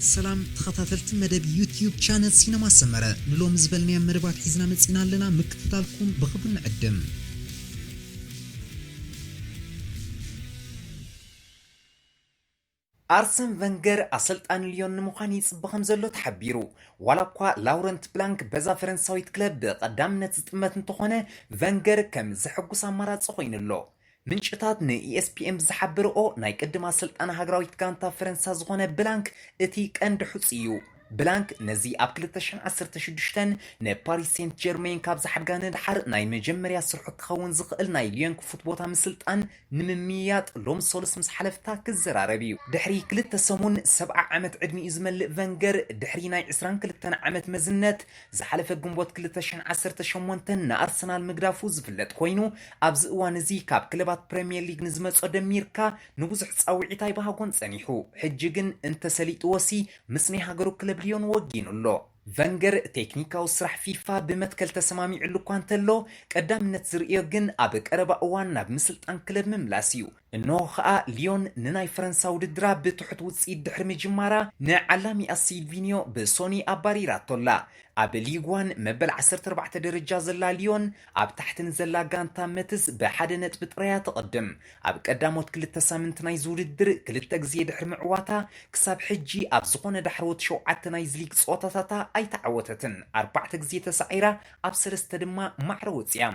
ሰላም ተኸታተልቲ መደብ ዩትዩብ ቻነል ሲነማ ሰመረ፣ ንሎሚ ዝበልናዮም መደባት ሒዝና መጺና ኣለና። ምክትታልኩም ብኽብሪ ንዕድም። ኣርሰን ቨንገር ኣሰልጣኒ ሊዮን ንምዃን ይጽበ ከም ዘሎ ተሓቢሩ። ዋላ እኳ ላውረንት ብላንክ በዛ ፈረንሳዊት ክለብ ብቐዳምነት ዝጥመት እንተኾነ፣ ቨንገር ከም ዘሐጉስ ኣማራጺ ኮይኑ ኣሎ። ምንጭታት ንኢኤስፒኤን ብዝሓበረኦ፣ ናይ ቅድም ኣሰልጣኒ ሃገራዊት ጋንታ ፈረንሳ ዝኾነ ብላንክ እቲ ቀንዲ ሕጹ እዩ። ብላንክ ነዚ ኣብ ክልተ ሽሕን ዓሰርተ ሽዱሽተን ንፓሪስ ሴንት ጀርሜን ካብ ዝሓድጋ ንድሓር ናይ መጀመርያ ስርሑ ክኸውን ዝኽእል ናይ ሊዮን ክፉት ቦታ ምስልጣን ንምምይያጥ ሎም ሶሉስ ምስ ሓለፍታ ክዘራረብ እዩ። ድሕሪ ክልተ ሰሙን ሰብዓ ዓመት ዕድሚኡ ዝመልእ ቨንገር ድሕሪ ናይ ዕስራን ክልተን ዓመት መዝነት ዝሓለፈ ግንቦት ክልተ ሽሕን ዓሰርተ ሸሞንተን ንኣርሰናል ምግዳፉ ዝፍለጥ ኮይኑ ኣብዚ እዋን እዚ ካብ ክለባት ፕሪምየር ሊግ ንዝመጾ ደሚርካ ንብዙሕ ጻውዒት ኣይበሃጎን ጸኒሑ። ሕጂ ግን እንተሰሊጥዎሲ ምስ ናይ ሃገሩ ክለብ ሊዮን ወጊኑ ኣሎ። ቨንገር ቴክኒካዊ ስራሕ ፊፋ ብመትከል ተሰማሚዑሉ እኳ እንተሎ፣ ቀዳምነት ዝርእዮ ግን ኣብ ቀረባ እዋን ናብ ምስልጣን ክለብ ምምላስ እዩ። እንሆ ኸኣ ሊዮን ንናይ ፈረንሳ ውድድራ ብትሑት ውጽኢት ድሕሪ ምጅማራ፣ ንዓላሚኣ ሲልቪንዮ ብሶኒ ኣባሪራቶ ኣላ። ኣብ ሊግ ዋን መበል ዓሰርተ ኣርባዕተ ደረጃ ዘላ ሊዮን ኣብ ታሕቲ ንዘላ ጋንታ መትስ ብሓደ ነጥቢ ጥራያ ትቕድም። ኣብ ቀዳሞት ክልተ ሳምንቲ ናይዚ ውድድር ክልተ ግዜ ድሕሪ ምዕዋታ፣ ክሳብ ሕጂ ኣብ ዝኾነ ዳሕረዎት ሸውዓተ ናይዚ ሊግ ጸወታታታ ኣይተዓወተትን። ኣርባዕተ ግዜ ተሳዒራ፣ ኣብ ሰለስተ ድማ ማዕረ ወጺኣ።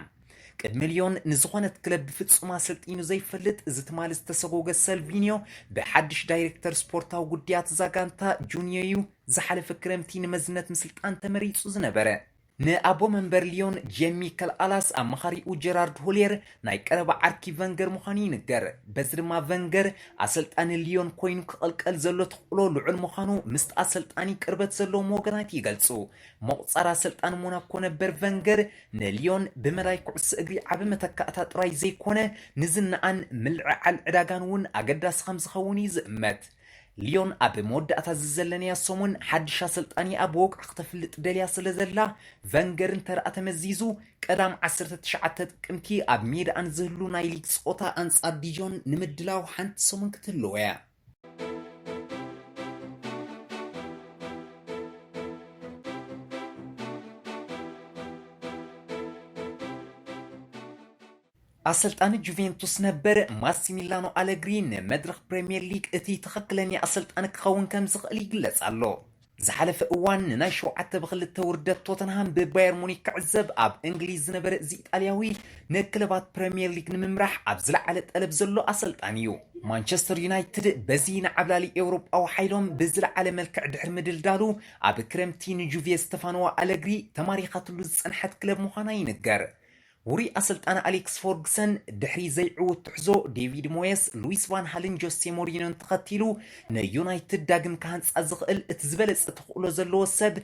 ቅድሚ ሊዮን ንዝኾነት ክለብ ብፍጹም ኣሰልጢኑ ዘይፈልጥ፣ እዚ ትማሊ ዝተሰጎገ ሰልቪንዮ ብሓድሽ ዳይሬክተር ስፖርታዊ ጉዳያት እዛ ጋንታ ጁንዮ እዩ ዝሓለፈ ክረምቲ ንመዝነት ምስልጣን ተመሪጹ ዝነበረ። ንኣቦ መንበር ሊዮን ጄሚ ከልኣላስ ኣማኻሪኡ ጀራርድ ሆልየር ናይ ቀረባ ዓርኪ ቨንገር ምዃኑ ይንገር። በዚ ድማ ቨንገር ኣሰልጣኒ ሊዮን ኮይኑ ክቕልቀል ዘሎ ተኽእሎ ልዑል ምዃኑ ምስቲ ኣሰልጣኒ ቅርበት ዘለዎም ወገናት ይገልጹ። መቑጻር ኣሰልጣኒ ሞናኮ ነበር ቨንገር ንሊዮን ብመዳይ ኩዕሶ እግሪ ዓቢ መተካእታ ጥራይ ዘይኮነ ንዝናኣን ምልዕዓል ዕዳጋን እውን ኣገዳሲ ከም ዝኸውን እዩ ዝእመት። ሊዮን ኣብ መወዳእታ እዚ ዘለንያ ሰሙን ሓድሽ ኣሰልጣኒ ኣብ ወግዒ ክተፍልጥ ደልያ ስለ ዘላ፣ ቨንገር እንተረኣ ተመዚዙ፣ ቀዳም ዓሰርተ ትሽዓተ ጥቅምቲ ኣብ ሜዳኣ ንዝህሉ ናይ ሊግ ጸወታ ኣንጻር ዲጆን ንምድላው ሓንቲ ሰሙን ክትህልዎ እያ። ኣሰልጣኒ ጁቬንቱስ ነበር ማሲሚላኖ ኣለግሪ ንመድረኽ ፕሪምየር ሊግ እቲ ትኽክለኛ ኣሰልጣኒ ክኸውን ከም ዝኽእል ይግለጽ ኣሎ። ዝሓለፈ እዋን ንናይ ሸውዓተ ብክልተ ውርደት ቶተንሃም ብባየር ሙኒክ ክዕዘብ ኣብ እንግሊዝ ዝነበረ እዚ ኢጣልያዊ ንክለባት ፕሪምየር ሊግ ንምምራሕ ኣብ ዝለዓለ ጠለብ ዘሎ ኣሰልጣኒ እዩ። ማንቸስተር ዩናይትድ በዚ ንዓብላሊ ኤውሮጳዊ ሓይሎም ብዝለዓለ መልክዕ ድሕሪ ምድልዳሉ ኣብ ክረምቲ ንጁቬ ዝተፋነዋ ኣለግሪ ተማሪኻትሉ ዝጸንሐት ክለብ ምዃና ይንገር። ውሩይ ኣሰልጣኒ ኣሌክስ ፎርግሰን ድሕሪ ዘይዕዉት ትሕዞ ዴቪድ ሞየስ፣ ሉዊስ ቫን ሃልን ጆሴ ሞሪኖን ተኸቲሉ ንዩናይትድ ዳግም ክሃንጻ ዝኽእል እቲ ዝበለጸ ተኽእሎ ዘለዎ ሰብ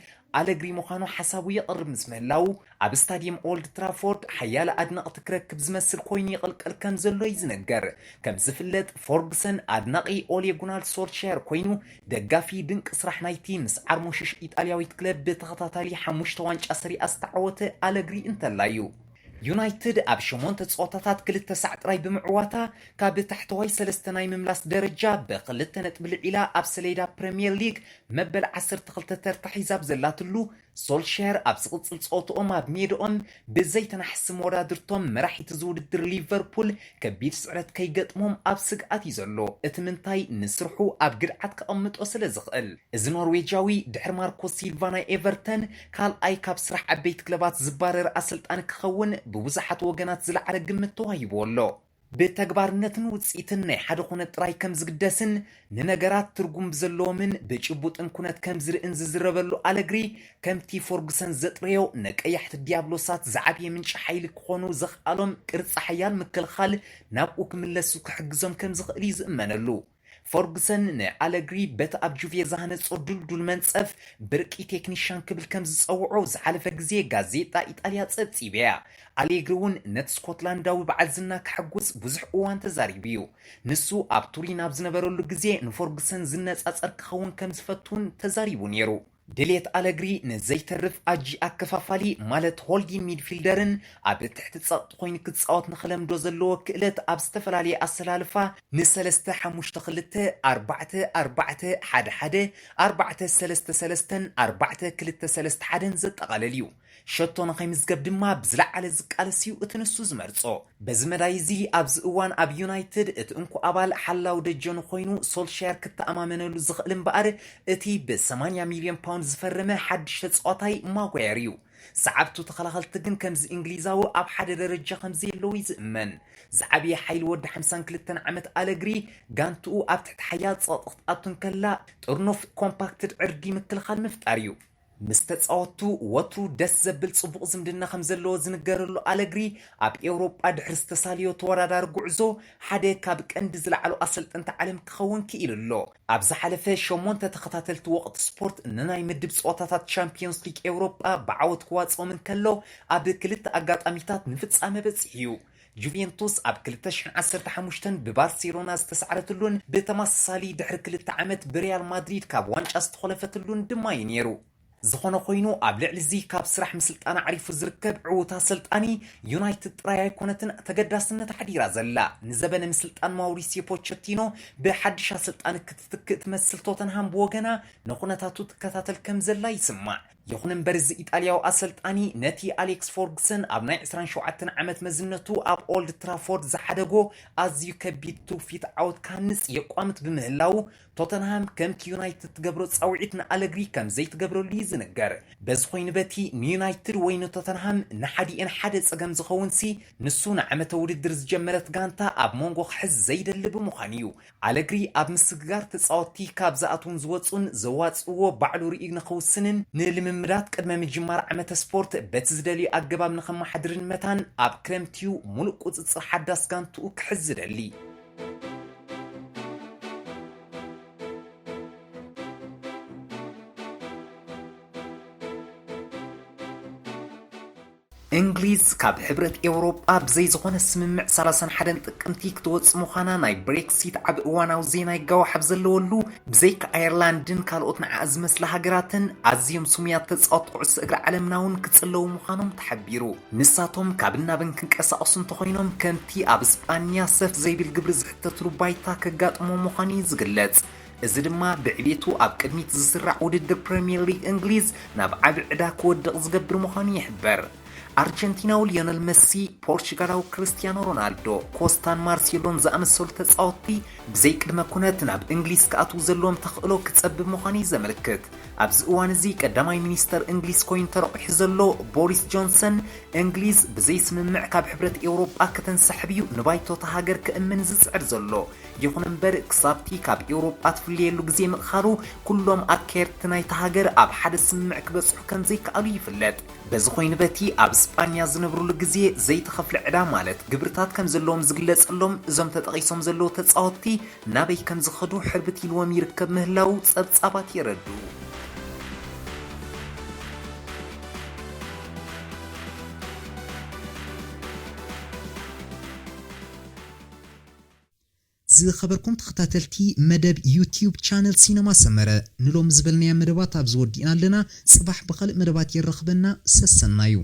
ኣለግሪ ምዃኑ ሓሳቡ የቕርብ ምስ ምህላዉ፣ ኣብ ስታድየም ኦልድ ትራፎርድ ሓያለ ኣድነቕቲ ክረክብ ዝመስል ኮይኑ ይቕልቀል ከም ዘሎ እዩ ዝነገር። ከም ዝፍለጥ ፎርግሰን ኣድናቒ ኦሌ ጉናር ሶልሻየር ኮይኑ ደጋፊ ድንቂ ስራሕ ናይቲ ምስ ዓርሞሽሽ ኢጣልያዊት ክለብ ብተኸታታሊ ሓሙሽተ ዋንጫ ሰሪኣ ዝተዓወተ ኣለግሪ እንተላ እዩ። ዩናይትድ ኣብ ሸሞንተ ጸወታታት ክልተ ሳዕ ጥራይ ብምዕዋታ ካብ ታሕተዋይ ሰለስተ ናይ ምምላስ ደረጃ ብክልተ ነጥቢ ልዒላ ኣብ ሰሌዳ ፕሪምየር ሊግ መበል ዓሰርተ ክልተ ተርታ ሒዛ ኣብ ዘላትሉ፣ ሶልሻየር ኣብ ዝቕጽል ጸወትኦም ኣብ ሜድኦም ብዘይተናሕሲ መወዳድርቶም መራሒቲ ዝውድድር ሊቨርፑል ከቢድ ስዕረት ከይገጥሞም ኣብ ስግኣት እዩ ዘሎ። እቲ ምንታይ ንስርሑ ኣብ ግድዓት ከቐምጦ ስለ ዝኽእል። እዚ ኖርዌጃዊ ድሕሪ ማርኮ ሲልቫ ናይ ኤቨርተን ካልኣይ ካብ ስራሕ ዓበይቲ ክለባት ዝባረር ኣሰልጣኒ ክኸውን ብብዙሓት ወገናት ዝለዓለ ግምት ተዋሂብዎ ኣሎ። ብተግባርነትን ውጽኢትን ናይ ሓደ ኩነት ጥራይ ከም ዝግደስን ንነገራት ትርጉም ብዘለዎምን ብጭቡጥን ኩነት ከም ዝርእን ዝዝረበሉ ኣለግሪ፣ ከምቲ ፎርጉሰን ዘጥረዮ ንቀያሕቲ ዲያብሎሳት ዝዓብየ ምንጪ ሓይሊ ክኾኑ ዘኽኣሎም ቅርጺ ሓያል ምክልኻል ናብኡ ክምለሱ ክሕግዞም ከም ዝኽእል እዩ ዝእመነሉ። ፈርጉሰን ንኣለግሪ በቲ ኣብ ጁቬ ዝሃነጾ ድልዱል መንጸፍ ብርቂ ቴክኒሻን ክብል ከም ዝጸውዖ ዝሓለፈ ግዜ ጋዜጣ ኢጣልያ ጸብጺበያ። ኣሌግሪ እውን ነቲ ስኮትላንዳዊ በዓል ዝና ከሐጉስ ብዙሕ እዋን ተዛሪቡ እዩ። ንሱ ኣብ ቱሪን ኣብ ዝነበረሉ ግዜ ንፈርጉሰን ዝነጻጸር ክኸውን ከም ዝፈቱ እውን ተዛሪቡ ነይሩ። ድሌት ኣለግሪ ንዘይተርፍ ኣጂ ኣከፋፋሊ ማለት ሆልዲን ሚድፊልደርን ኣብ ትሕቲ ጸቕጢ ኮይኑ ክጻወት ንኽለምዶ ዘለዎ ክእለት ኣብ ዝተፈላለየ ኣሰላልፋ ን ሰለስተ ሓሙሽተ ክልተ ኣርባዕተ ኣርባዕተ ሓደ ሓደ ኣርባዕተ ሰለስተ ሰለስተን ኣርባዕተ ክልተ ሰለስተ ሓደን ዘጠቓለል እዩ። ሸቶ ንኸይምዝገብ ድማ ብዝለዓለ ዝቃለስ እዩ እቲ ንሱ ዝመርጾ። በዚ መዳይ እዚ ኣብዚ እዋን ኣብ ዩናይትድ እቲ እንኮ ኣባል ሓላው ደጀኑ ኮይኑ ሶልሻየር ክተኣማመነሉ ዝኽእል እምበኣር እቲ ብ ሰማንያ ሚልዮን ፓውንድ ዝፈረመ ሓድሽ ተጻዋታይ ማጓየር እዩ። ሰዓብቱ ተኸላኸልቲ ግን ከምዚ እንግሊዛዊ ኣብ ሓደ ደረጃ ከምዘየለዉ እዩ ዝእመን። ዝዓብየ ሓይሊ ወዲ ሓምሳን ክልተን ዓመት ኣለግሪ ጋንትኡ ኣብ ትሕቲ ሓያል ጸቕጢ ክትኣቱ እንከላ ጥርኑፍ ኮምፓክትድ ዕርዲ ምክልኻል ምፍጣር እዩ። ምስ ተጻወትቱ ወትሩ ደስ ዘብል ጽቡቕ ዝምድና ከም ዘለዎ ዝንገረሉ ኣለግሪ ኣብ ኤውሮጳ ድሕሪ ዝተሳልዮ ተወዳዳሪ ጉዕዞ ሓደ ካብ ቀንዲ ዝለዓሉ ኣሰልጠንቲ ዓለም ክኸውን ክኢሉ ኣሎ። ኣብ ዝሓለፈ ሸሞንተ ተኸታተልቲ ወቕቲ ስፖርት ንናይ ምድብ ጸወታታት ቻምፒዮንስ ሊግ ኤውሮጳ ብዓወት ክዋጽኦም እንከሎ ኣብ ክልተ ኣጋጣሚታት ንፍጻመ በጺሑ እዩ። ጁቬንቱስ ኣብ ክልተ ሽሕን ዓሰርተ ሓሙሽተን ብባርሴሎና ዝተሳዕረትሉን ብተመሳሳሊ ድሕሪ ክልተ ዓመት ብሪያል ማድሪድ ካብ ዋንጫ ዝተኾለፈትሉን ድማ እዩ ነይሩ። ዝኾነ ኮይኑ ኣብ ልዕሊ እዚ ካብ ስራሕ ምስልጣን ኣዕሪፉ ዝርከብ ዕዉት ኣሰልጣኒ ዩናይትድ ጥራይ ኣይኮነትን ተገዳስነት ሓዲራ ዘላ። ንዘበነ ምስልጣን ማውሪሲዮ ፖቸቲኖ ብሓድሽ ኣሰልጣኒ ክትትክእ ትመስል ቶተንሃም ብወገና ንኹነታቱ ትከታተል ከም ዘላ ይስማዕ። ይኹን እምበር እዚ ኢጣልያዊ ኣሰልጣኒ ነቲ ኣሌክስ ፎርግሰን ኣብ ናይ ዕስራን ሸውዓተን ዓመት መዝነቱ ኣብ ኦልድ ትራፎርድ ዝሓደጎ ኣዝዩ ከቢድ ትውፊት ዓወት ክሃንጽ የቋምት ብምህላዉ ቶተንሃም ከምቲ ዩናይትድ ትገብሮ ጻውዒት ንኣለግሪ ከም ዘይትገብረሉ እዩ ዝንገር። በዚ ኮይኑ በቲ ንዩናይትድ ወይ ንቶተንሃም ንሓዲኤን ሓደ ጸገም ዝኸውንሲ ንሱ ንዓመተ ውድድር ዝጀመረት ጋንታ ኣብ መንጎ ክሕዝ ዘይደሊ ብምዃኑ እዩ። ኣለግሪ ኣብ ምስግጋር ተጻወትቲ ካብ ዝኣትዉን ዝወጹን ዘዋጽእዎ ባዕሉ ርእዩ ንኽውስንን ንልምምዳት ቅድመ ምጅማር ዓመተ ስፖርት በቲ ዝደልዮ ኣገባብ ንኸመሓድርን መታን ኣብ ክረምቲዩ ሙሉእ ቁጽጽር ሓዳስ ጋንትኡ ክሕዝ ዝደሊ። እንግሊዝ ካብ ሕብረት ኤውሮጳ ብዘይ ዝኾነ ስምምዕ ሰላሳን ሓደን ጥቅምቲ ክትወጽእ ምዃና ናይ ብሬክሲት ዓቢ እዋናዊ ዜና ይጋዋሕ ኣብ ዘለወሉ፣ ብዘይካ ኣየርላንድን ካልኦት ንዓኣ ዝመስላ ሃገራትን ኣዝዮም ስሙያት ተጻወትቲ ኩዕሶ እግሪ ዓለምና እውን ክጽለዉ ምዃኖም ተሓቢሩ። ንሳቶም ካብን ናብን ክንቀሳቐሱ እንተኾይኖም ከምቲ ኣብ እስጳንያ ሰፍ ዘይብል ግብሪ ዝሕተትሉ ባይታ ከጋጥሞም ምዃኑ እዩ ዝግለጽ። እዚ ድማ ብዕቤቱ ኣብ ቅድሚት ዝስራዕ ውድድር ፕሪምየር ሊግ እንግሊዝ ናብ ዓቢ ዕዳ ክወድቕ ዝገብር ምዃኑ ይሕበር። ኣርጀንቲናዊ ሊዮነል መሲ፣ ፖርቹጋላዊ ክርስቲያኖ ሮናልዶ፣ ኮስታን ማርሴሎን ዝኣመሰሉ ተጻወትቲ ብዘይ ቅድመ ኩነት ናብ እንግሊዝ ክኣትዉ ዘለዎም ተኽእሎ ክጸብብ ምዃኑ እዩ ዘመልክት። ኣብዚ እዋን እዚ ቀዳማይ ሚኒስተር እንግሊዝ ኮይኑ ተረቑሑ ዘሎ ቦሪስ ጆንሰን፣ እንግሊዝ ብዘይ ስምምዕ ካብ ሕብረት ኤውሮጳ ከተንሳሕብ እዩ ንባይቶ እታ ሃገር ክእምን ዝጽዕር ዘሎ። ይኹን እምበር፣ ክሳብቲ ካብ ኤውሮጳ ትፍለየሉ ግዜ ምእኻሉ፣ ኩሎም ኣካየድቲ ናይታ ሃገር ኣብ ሓደ ስምምዕ ክበጽሑ ከም ዘይከኣሉ ይፍለጥ። በዚ ኮይኑ፣ በቲ ኣብ እስጳንያ ዝነብሩሉ ግዜ ዘይተኸፍለ ዕዳ፣ ማለት ግብርታት ከም ዘለዎም ዝግለጸሎም እዞም ተጠቒሶም ዘለዉ ተጻወትቲ፣ ናበይ ከም ዝኸዱ ሕርብት ኢልዎም ይርከብ ምህላዉ ጸብጻባት የረድኡ። ዝኸበርኩም ተኸታተልቲ መደብ ዩትዩብ ቻነል ሲነማ ሰመረ፣ ንሎሚ ዝበልናያ መደባት ኣብዚ ወዲእና ኣለና። ጽባሕ ብኻልእ መደባት የራኽበና። ሰሰናዩ።